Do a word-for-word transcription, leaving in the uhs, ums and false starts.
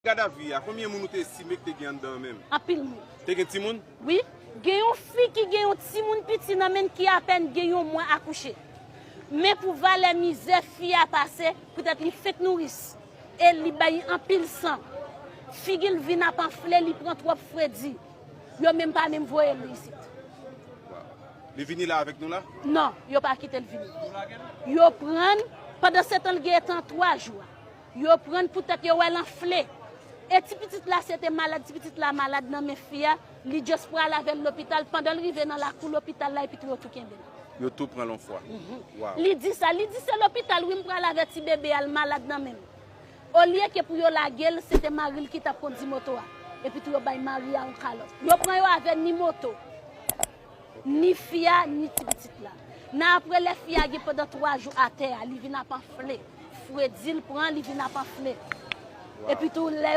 Gadavi a, konbyen moun ou te estime ki te gen anndan an menm? Anpil moun. Te gen timoun? Wi, gen yon fi ki gen yon timoun piti nan men ki apèn gen yon mwa akouche. Men pou valè mizè fi a pase, poutèt li fenk nouris, e li bay anpil san. Figi l vin ap anfle, li pran twòp fredi. Yo menm pa menm voye l isit. Li vini la avèk nou la? Non, yo pa kite l vini. Yo pran l, pandan se tan l gen tan twa jou a. Yo pran l poutèt yo wè l anfle. E ti pitit la se te malad, ti pitit la malad nan men fi a, li just pral avè l lopital, pandan l rive nan lakou lopital la epi tou yo tou kenbe l. Yo tou pran l yon fwa. Wow. Li di sa, li di se lopital wi m pral avè ti bebe a l malad nan men m. Olye ke pou yo lage l, se te mari l ki t ap kondi moto a. Epi tou yo bay mari a yon kalòt. Yo pran yo avè ni moto, ni fi a, ni ti pitit la. Nan apre lè fi a gen pandan twa jou atè a, li vin ap anfle. Fredi l pran, li vin ap anfle. Epi tou lè